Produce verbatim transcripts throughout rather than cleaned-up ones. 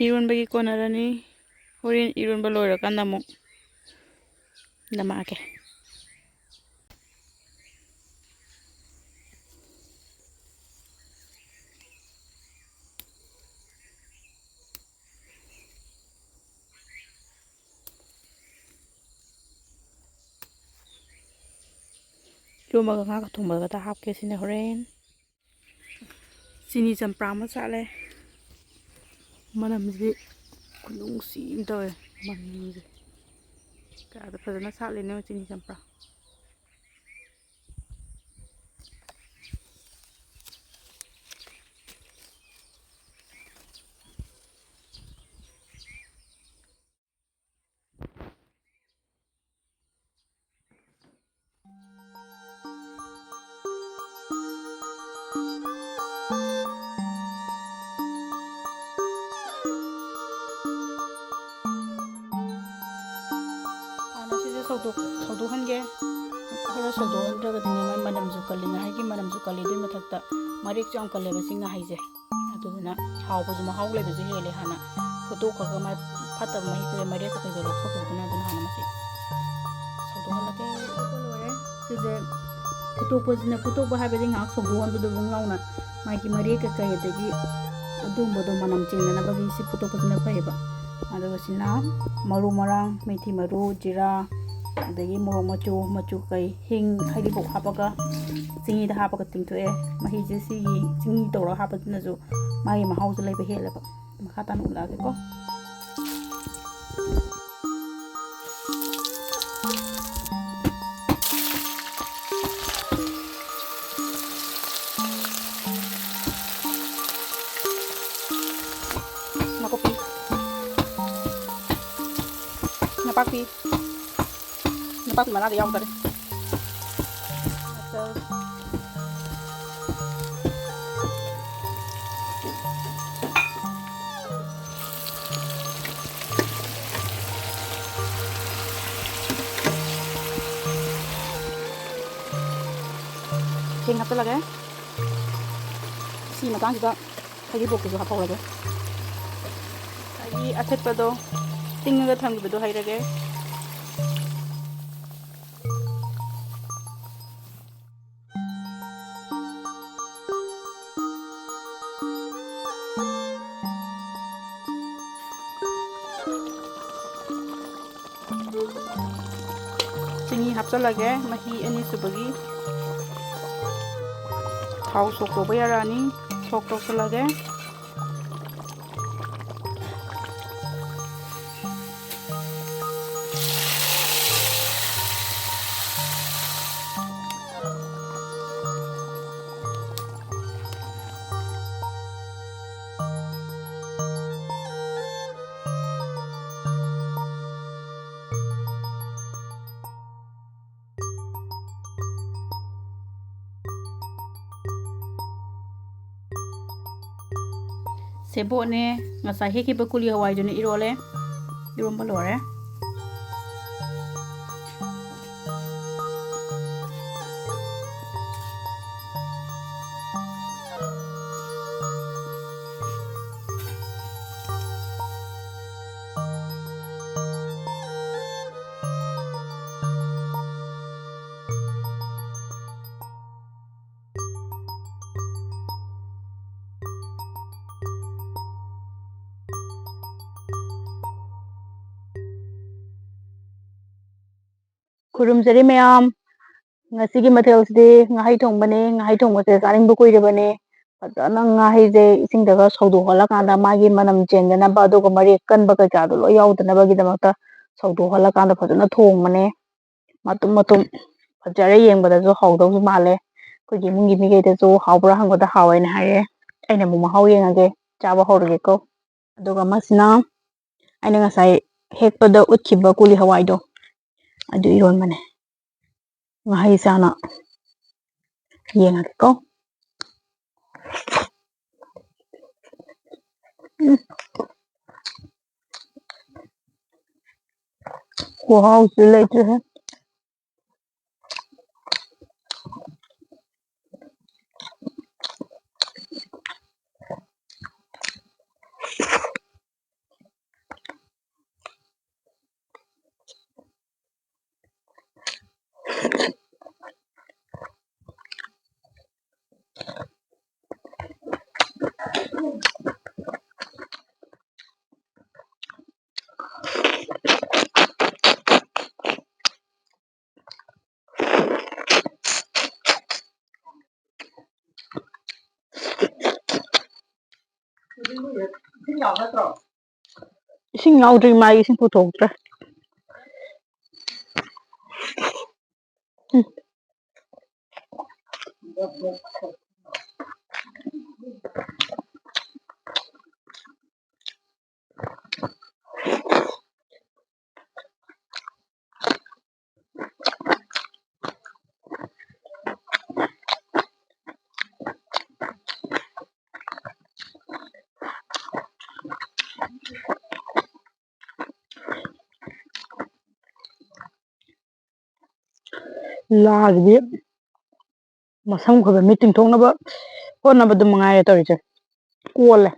ꯏꯔꯣꯟꯕꯒꯤ ꯀꯣꯟꯅꯔꯅꯤ꯫ ꯍꯣꯔꯦꯟ ꯏꯔꯣꯟꯕ ꯂꯣꯏꯔꯀꯥꯟꯗ ꯑꯃꯨꯛ ꯅꯝꯃꯛꯑꯒꯦ꯫ ꯏꯔꯣꯟꯕꯒ ꯉꯥꯒ ꯊꯣꯡꯕꯒꯗ ꯍꯥꯞꯀꯦ ꯁꯤꯅꯦ ꯍꯣꯔꯦꯟ꯫ ꯆꯤꯅꯤ ꯆꯝꯄ꯭ꯔꯥ ꯑꯃ ꯁꯥꯠꯂꯦ꯫ ꯃꯅꯝꯁꯤꯗꯤ ꯈꯨꯅꯨꯡꯁꯤ ꯑꯃ ꯇꯧꯋꯦ꯫ ꯃꯅꯝꯁꯦ ꯀꯌꯥꯗ ꯐꯖꯅ ꯁꯥꯠꯂꯤꯅꯣ ꯆꯤꯅꯤ ꯆꯝꯄ꯭ꯔꯥ꯫ ꯍꯥꯟꯅ ꯁꯤꯁꯦ ꯁꯧꯗꯣꯛ-, ꯁꯧꯗꯣꯛꯍꯟꯒꯦ꯫ ꯈꯔ ꯁꯧꯗꯣꯛꯍꯟꯗ꯭ꯔꯒꯗꯤꯅꯦ, ꯃꯥꯏ ꯃꯅꯝꯁꯨ ꯀꯜꯂꯤ, ꯉꯥꯍꯩꯒꯤ ꯃꯅꯝꯁꯨ ꯀꯜꯂꯤ, ꯑꯗꯨꯏ ꯃꯊꯛꯇ ꯃꯔꯦꯛꯁꯨ ꯌꯥꯝ ꯀꯜꯂꯦꯕ ꯁꯤ ꯉꯥꯍꯩꯁꯦ꯫ ꯑꯗꯨꯗꯨꯅ ꯍꯥꯎꯕꯁꯨ ꯃꯍꯥꯎ ꯂꯩꯕꯁꯨ ꯍꯦꯜꯂꯦ꯫ ꯍꯥꯟꯅ ꯐꯨꯠꯇꯣꯛꯈ꯭ꯔꯒ ꯃꯥꯏ ꯐꯠꯇꯕ ꯃꯍꯤꯛ ꯀꯩꯀꯩ, ꯃꯔꯦꯛ ꯀꯩꯀꯩꯗꯣ ꯂꯧꯊꯣꯛꯈꯤꯕꯗꯨꯅ ꯑꯗꯨꯅ ꯍꯥꯟꯅ ꯃꯁꯤ ꯁꯧꯗꯣꯛꯍꯜꯂꯒꯦ꯫ ꯐꯨꯠꯇꯣꯛꯄ ꯂꯣꯏꯔꯦ꯫ ꯁꯤꯁꯦ ꯐꯨꯠꯇꯣꯛꯄꯁꯤꯅ, ꯐꯨꯠꯇꯣꯛꯄ ꯍꯥꯏꯕꯗꯤ ꯉꯥꯏꯍꯥꯛ ꯁꯧꯗꯣꯛꯍꯟꯕꯗꯣ ꯕꯨꯡ ꯂꯥꯎꯅ ꯃꯥꯒꯤ ꯃꯔꯦꯛ ꯀꯩꯀꯩ ꯑꯗꯒꯤ ꯑꯗꯨꯒꯨꯝꯕꯗꯣ ꯃꯅꯝ ꯆꯦꯟꯗꯅꯕꯒꯤ ꯁꯤ ꯐꯨꯠꯇꯣꯛꯄꯁꯤꯅ ꯐꯩꯌꯦꯕ꯫ ꯑꯗꯨꯒ ꯁꯤꯅ ꯃꯔꯨ ꯃꯔꯥꯡ, ꯃꯦꯊꯤ ꯃꯔꯨ, ꯖꯤꯔꯥ, ꯑꯗꯒꯤ ꯃꯣꯔꯣꯛ ꯃꯆꯨ, ꯃꯆꯨ ꯀꯩ, ꯍꯤꯡ, ꯍꯔꯤꯕꯣꯞ ꯍꯥꯞꯄꯒ, ꯆꯤꯅꯤꯗ ꯍꯥꯞꯄꯒ ꯇꯤꯡꯊꯣꯛꯑꯦ꯫ ꯃꯍꯤꯁꯦ ꯁꯤꯒꯤ ꯆꯤꯅꯤ ꯇꯧꯔꯒ ꯍꯥꯞꯄꯗꯨꯅꯁꯨ ꯃꯥꯒꯤ ꯃꯍꯥꯎꯁꯦ ꯂꯩꯕ ꯍꯦꯜꯂꯦꯕ꯫ ꯃꯈꯥ ꯇꯥꯅ ꯎꯠꯂꯛꯑꯒꯦꯀꯣ꯫ ꯅꯥꯀꯨꯞꯄꯤ, ꯅꯄꯥꯛꯄꯤ, ꯅꯄꯥꯛꯄꯤ ꯃꯅꯥꯗꯤ ꯌꯥꯎꯗꯔꯦ꯫ ꯆꯦꯡ ꯍꯥꯞꯆꯤꯜꯂꯒꯦ꯫ ꯁꯤ ꯃꯇꯥꯡꯁꯤꯗ ꯍꯔꯤꯕꯣꯞꯇꯨꯁꯨ ꯍꯥꯞꯍꯧꯔꯒꯦ꯫ ꯑꯊꯤꯠꯄꯗꯣ ꯇꯤꯡꯉꯒ ꯊꯝꯈꯤꯕꯗꯣ ꯍꯩꯔꯒꯦ꯫ ꯆꯤꯅꯤ ꯍꯥꯞꯆꯤꯜꯂꯒꯦ, ꯃꯍꯤ ꯑꯅꯤꯁꯨꯕꯒꯤ ꯊꯥꯎ ꯁꯣꯛ ꯇꯧꯕ ꯌꯥꯔꯛꯑꯅꯤ꯫ ꯁꯣꯛ ꯇꯧꯁꯤꯜꯂꯒꯦ꯫ ꯁꯦꯕꯣꯠꯅꯦ, ꯉꯁꯥꯏ ꯍꯦꯛꯈꯤꯕ ꯀꯨꯂꯤ ꯍꯋꯥꯏꯗꯨꯅ ꯏꯔꯣꯜꯂꯦ꯫ ꯏꯔꯣꯟꯕ ꯂꯣꯏꯔꯦ꯫ ꯈꯨꯔꯨꯝꯖꯔꯤ ꯃꯌꯥꯝ꯫ ꯉꯁꯤꯒꯤ ꯃꯊꯦꯜꯁꯤꯗꯤ ꯉꯥꯍꯩ ꯊꯣꯡꯕꯅꯦ꯫ ꯉꯥꯍꯩ ꯊꯣꯡꯕꯁꯦ ꯆꯥꯅꯤꯡꯕ ꯀꯨꯏꯔꯕꯅꯦ꯫ ꯐꯖꯅ ꯉꯥꯍꯩꯁꯦ ꯏꯁꯤꯡꯗꯒ ꯁꯧꯗꯣꯛꯍꯜꯂꯀꯥꯟꯗ ꯃꯥꯒꯤ ꯃꯅꯝ ꯆꯦꯟꯗꯅꯕ, ꯑꯗꯨꯒ ꯃꯔꯦꯛ ꯀꯟꯕ ꯀꯩꯀꯥꯗꯣ ꯂꯣꯏ ꯌꯥꯎꯗꯅꯕꯒꯤꯗꯃꯛꯇ ꯁꯧꯗꯣꯛꯍꯜꯂꯀꯥꯟꯗ ꯐꯖꯅ ꯊꯣꯡꯕꯅꯦ꯫ ꯃꯇꯨꯝ ꯃꯇꯨꯝ ꯐꯖꯔꯦ, ꯌꯦꯡꯕꯗꯁꯨ ꯍꯥꯎꯗꯧꯁꯨ ꯃꯥꯜꯂꯦ꯫ ꯑꯩꯈꯣꯏꯒꯤ ꯏꯃꯨꯡꯒꯤ ꯃꯤꯈꯩꯗꯁꯨ ꯍꯥꯎꯕ꯭ꯔꯥ ꯍꯪꯕꯗ ꯍꯥꯎꯋꯦꯅ ꯍꯥꯏꯔꯦ꯫ ꯑꯩꯅ ꯑꯃꯨꯛ ꯃꯍꯥꯎ ꯌꯦꯡꯉꯒꯦ, ꯆꯥꯕ ꯍꯧꯔꯒꯦꯀꯣ꯫ ꯑꯗꯨꯒ ꯑꯃꯁꯤꯅ ꯑꯩꯅ ꯉꯁꯥꯏ ꯍꯦꯛꯄꯗ ꯎꯠꯈꯤꯕ ꯀꯣꯂꯤ ꯍꯋꯥꯏꯗꯣ, ꯑꯗꯨ ꯏꯔꯣꯟꯕꯅꯦ꯫ ꯉꯥꯍꯩ ꯆꯥꯅ ꯌꯦꯡꯉꯒꯦꯀꯣ꯫ ꯎꯝ꯫ ꯈꯨꯍꯥꯎꯁꯤ ꯂꯩꯇ꯭ꯔꯦꯍꯦ꯫ ꯏꯁꯤꯡ ꯌꯥꯎꯗ꯭ꯔꯤ, ꯃꯥꯒꯤ ꯏꯁꯤꯡ ꯄꯨꯊꯣꯛꯇ꯭ꯔꯦ꯫ ꯎꯝ꯫ ꯂꯥꯁꯤꯗꯤ ꯃꯁꯝ ꯈꯣꯏꯕ ꯃꯤꯠ ꯇꯤꯡꯊꯣꯛꯅꯕ ꯍꯣꯠꯅꯕꯗꯨ ꯃꯉꯥꯏꯔꯦ ꯇꯧꯔꯤꯁꯦ꯫ ꯀꯣꯜꯂꯦ꯫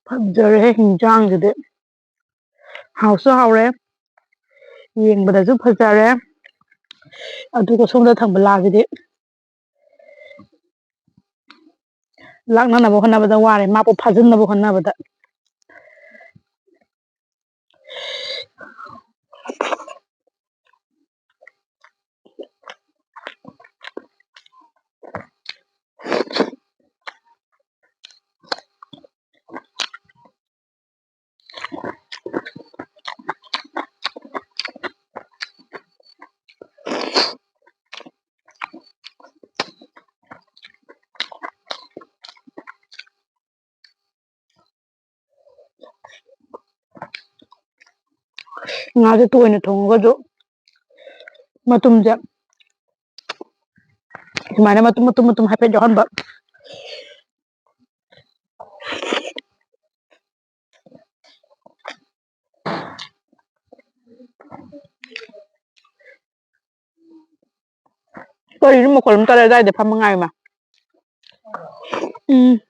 ꯐꯖꯔꯦ ꯍꯤꯟꯖꯥꯡꯁꯤꯗꯤ꯫ ꯍꯥꯎꯁꯨ ꯍꯥꯎꯔꯦ, ꯌꯦꯡꯕꯗꯁꯨ ꯐꯖꯔꯦ꯫ ꯑꯗꯨꯒ ꯁꯣꯝꯗ ꯊꯝꯕ ꯂꯥꯁꯤꯗꯤ ꯂꯥꯛꯅꯅꯕ ꯍꯣꯠꯅꯕꯗ ꯋꯥꯔꯦ, ꯃꯥꯕꯨ ꯐꯥꯖꯤꯟꯅꯕ ꯍꯣꯠꯅꯕꯗ꯫ ꯉꯥꯁꯦ ꯇꯣꯏꯅ ꯊꯣꯡꯉꯒꯁꯨ ꯃꯇꯨꯝꯁꯦ ꯁꯨꯃꯥꯏꯅ ꯃꯇꯨꯝ ꯃꯇꯨꯝ ꯃꯇꯨꯝ ꯍꯥꯏꯐꯦꯠ ꯌꯥꯎꯍꯟꯕ꯫ ꯀꯔꯤꯅꯣ ꯃꯈꯣꯜ ꯑꯃ ꯇꯥꯔꯦ ꯑꯗꯥꯏꯗ ꯐꯝꯃ ꯉꯥꯏꯔꯤꯃ꯫ ꯎꯝ꯫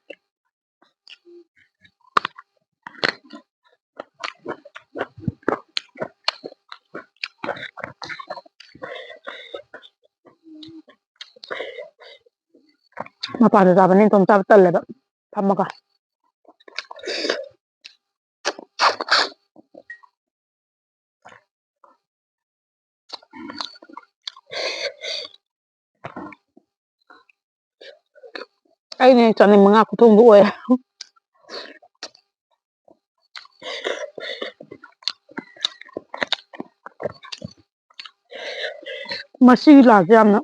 ꯃꯄꯥꯟꯗ ꯆꯥꯕꯅꯤꯅ ꯏꯇꯣꯝ ꯆꯥꯕ ꯇꯜꯂꯦꯕ ꯐꯝꯃꯒ꯫ ꯑꯩꯅ ꯍꯦꯛ ꯆꯥꯅꯤꯡꯕ ꯉꯥ ꯈꯨꯊꯣꯡꯗꯣ ꯑꯣꯏꯔꯦ꯫ ꯃꯁꯤꯒꯤ ꯂꯥꯁꯦ ꯌꯥꯝꯅ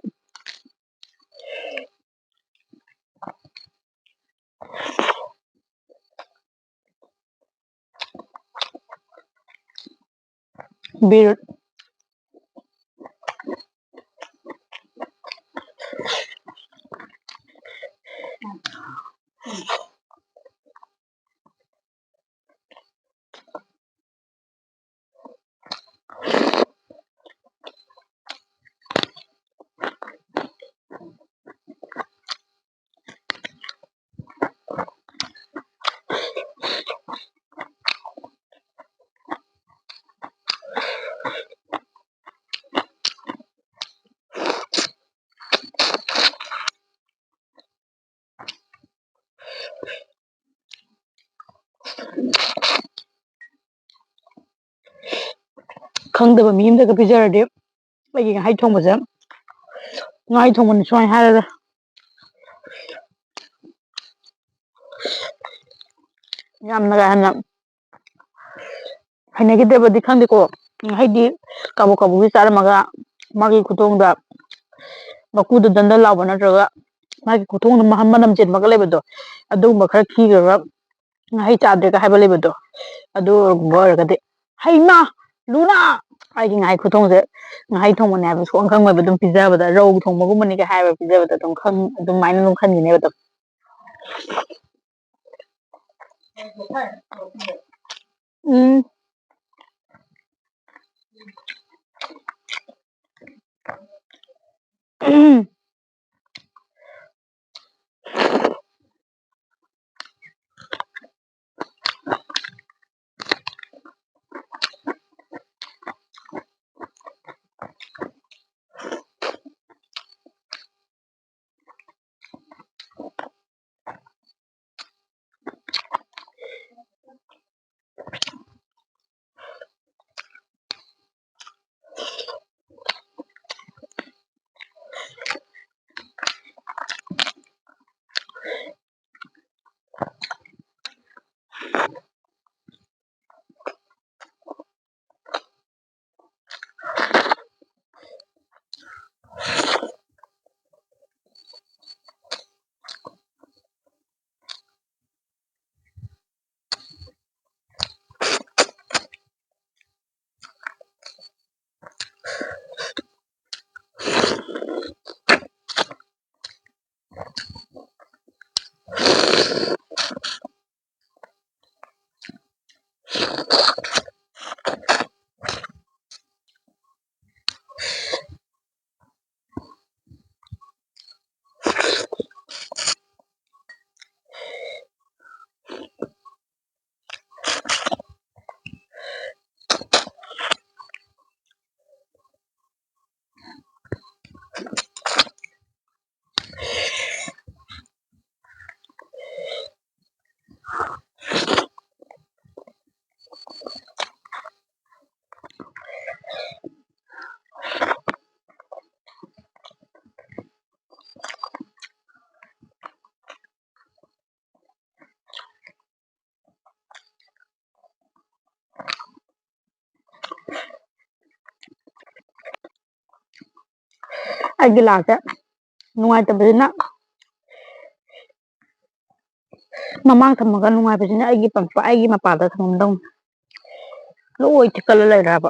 ꯕꯤꯔꯨꯠ꯫ ꯈꯪꯗꯕ ꯃꯤ ꯑꯝꯗꯒ ꯄꯤꯖꯔꯗꯤ ꯑꯩꯒꯤ ꯉꯥꯍꯩ ꯊꯣꯡꯕꯁꯦ, ꯉꯥꯍꯩ ꯊꯣꯡꯕꯅꯤ ꯁꯨꯃꯥꯏꯅ ꯍꯥꯏꯔꯒ ꯌꯥꯝꯅꯒ ꯍꯦꯟꯅ ꯍꯩꯅꯈꯤꯗꯕꯗꯤ ꯈꯪꯗꯦꯀꯣ꯫ ꯉꯥꯍꯩꯗꯤ ꯀꯥꯕꯣꯛ ꯀꯥꯕꯣꯛꯁꯤ ꯆꯥꯔꯝꯃꯒ ꯃꯥꯒꯤ ꯈꯨꯊꯣꯡꯗ ꯃꯀꯨꯗꯨ ꯗꯟꯗꯟ ꯂꯥꯎꯕ ꯅꯠꯇ꯭ꯔꯒ ꯃꯥꯒꯤ ꯈꯨꯊꯣꯡꯗ ꯃꯍ-, ꯃꯅꯝ ꯆꯦꯟꯕꯒ ꯂꯩꯕꯗꯣ, ꯑꯗꯨꯒꯨꯝꯕ ꯈꯔ ꯈꯤꯈ꯭ꯔꯒ ꯉꯥꯍꯩ ꯆꯥꯗ꯭ꯔꯦꯒ ꯍꯥꯏꯕ ꯂꯩꯕꯗꯣ, ꯑꯗꯨꯒꯨꯝꯕ ꯑꯣꯏꯔꯒꯗꯤ, "ꯍꯩꯃꯥ! ꯂꯨꯅꯥ!" ꯑꯩꯒꯤ ꯉꯥꯍꯩ ꯈꯨꯊꯣꯡꯁꯦ ꯉꯥꯍꯩ ꯊꯣꯡꯕꯅꯦ ꯍꯥꯏꯕ ꯁꯨꯛꯈꯪ ꯈꯪꯉꯣꯏꯕ, ꯑꯗꯨꯝ ꯄꯤꯖꯕꯗ, "ꯔꯧ ꯊꯣꯡꯕꯒꯨꯝꯕꯅꯤꯒ" ꯍꯥꯏꯔꯒ ꯄꯤꯖꯕꯗ ꯑꯗꯨꯝ ꯈꯪ-, ꯑꯗꯨꯃꯥꯏꯅ ꯑꯗꯨꯝ ꯈꯟꯈꯤꯅꯦꯕ ꯑꯗꯨꯝ꯫ ꯎꯝ꯫ ꯑꯩꯒꯤ ꯂꯥꯛꯁꯦ ꯅꯨꯡꯉꯥꯏꯇꯕꯁꯤꯅ ꯃꯃꯥꯡ ꯊꯝꯃꯒ ꯅꯨꯡꯉꯥꯏꯕꯁꯤꯅ ꯑꯩꯒꯤ ꯄꯝꯄ-, ꯑꯩꯒꯤ ꯃꯄꯥꯗ ꯊꯝꯃꯝꯗꯧꯅꯤ꯫ ꯂꯣꯏ ꯊꯤꯀꯠꯂ ꯂꯩꯔꯦ ꯍꯥꯏꯕ꯫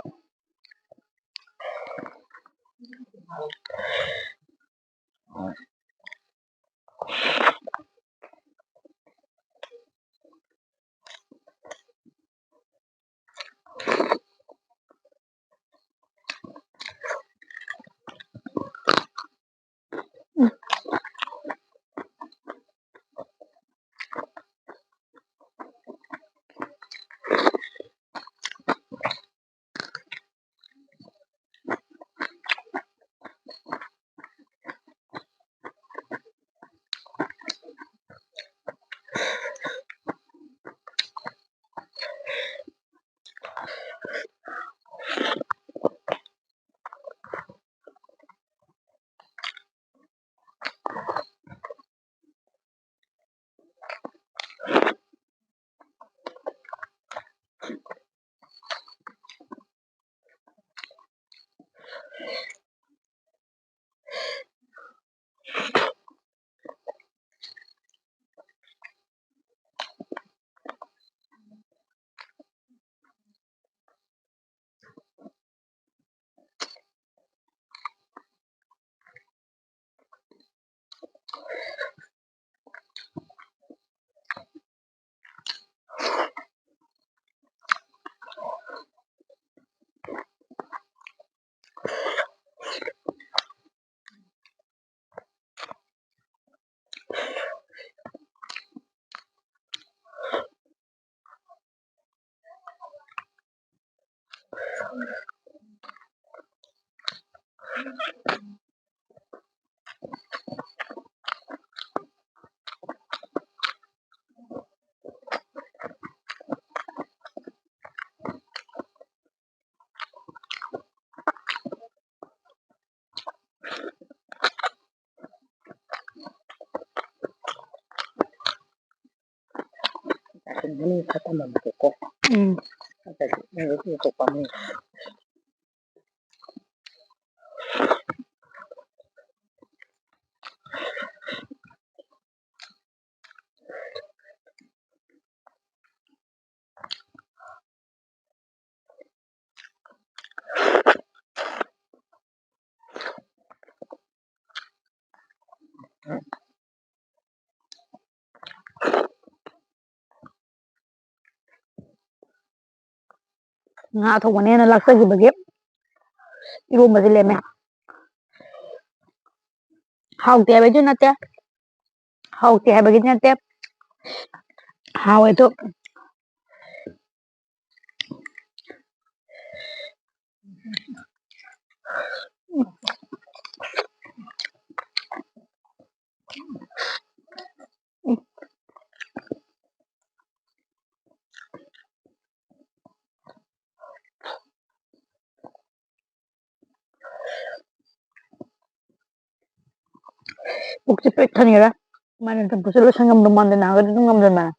ꯎꯝ꯫ ꯉꯥ ꯊꯣꯡꯕꯅ ꯍꯦꯟꯅ ꯂꯥꯛꯆꯈꯤꯕꯒꯤ ꯏꯔꯣꯝꯕꯁꯦ ꯂꯦꯝꯃꯦ꯫ ꯍꯥꯎꯇꯦ ꯍꯥꯏꯕꯩꯁꯨ ꯅꯠꯇꯦ, ꯍꯥꯎꯇꯦ ꯍꯥꯏꯕꯒꯤꯗꯤ ꯅꯠꯇꯦ, ꯍꯥꯎꯋꯦ ꯑꯗꯣ꯫ ꯄꯨꯛꯁꯦ ꯄꯤꯛ ꯊꯟꯈꯔꯦ꯫ ꯃꯥꯏꯔꯦꯟ ꯆꯝꯐꯨꯠꯁꯦ ꯂꯣꯏꯁꯟ ꯉꯝꯗꯧ ꯃꯥꯟꯗꯦ, ꯅꯍꯥꯟꯒꯩꯗꯤ ꯑꯗꯨꯝ ꯉꯝꯖꯟꯕꯅꯦ꯫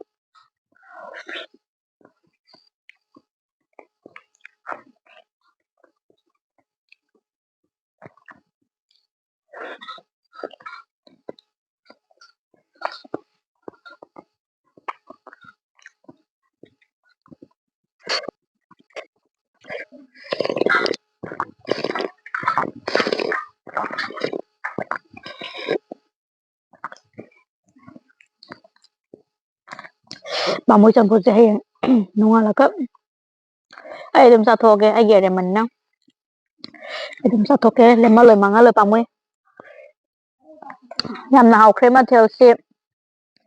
ꯄꯥꯝꯃꯣꯏ ꯆꯝꯐꯨꯠꯁꯦ ꯍꯌꯦꯡ ꯅꯣꯡꯉꯥꯜꯂꯒ ꯑꯩ ꯑꯗꯨꯝ ꯆꯥꯊꯣꯛꯑꯒꯦ, ꯑꯩꯒꯤ ꯑꯔꯦꯝꯕꯅꯤꯅ꯫ ꯑꯩ ꯑꯗꯨꯝ ꯆꯥꯊꯣꯛꯀꯦ, ꯂꯦꯝꯍꯜꯂꯣꯏ, ꯃꯥꯡꯍꯜꯂꯣꯏ, ꯄꯥꯝꯃꯨꯏ꯫ ꯌꯥꯝꯅ ꯍꯥꯎꯈ꯭ꯔꯦ ꯃꯊꯦꯜꯁꯤ꯫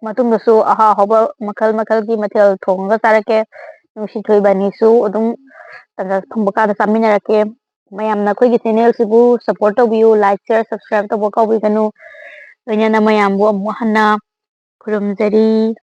ꯃꯇꯨꯡꯗꯁꯨ ꯑꯍꯥꯎ ꯑꯍꯥꯎꯕ ꯃꯈꯜ ꯃꯈꯜꯒꯤ ꯃꯊꯦꯜ ꯊꯣꯡꯉꯒ ꯆꯥꯔꯛꯀꯦ꯫ ꯅꯨꯡꯁꯤꯊꯣꯏ ꯏꯕꯥꯅꯤꯁꯨ ꯑꯗꯨꯝ ꯇꯟꯖꯥ ꯐꯪꯕ ꯀꯥꯟꯗ ꯆꯥꯃꯤꯟꯅꯔꯛꯀꯦ꯫ ꯃꯌꯥꯝꯅ ꯑꯩꯈꯣꯏꯒꯤ channel ꯁꯤꯕꯨ support ꯇꯧꯕꯤꯌꯨ, like, share, subscribe ꯇꯧꯕ ꯀꯥꯎꯕꯤꯒꯅꯨ꯫ ꯂꯣꯏꯅꯅ ꯃꯌꯥꯝꯕꯨ ꯑꯃꯨꯛ ꯍꯟꯅ ꯈꯨꯔꯨꯝꯖꯔꯤ꯫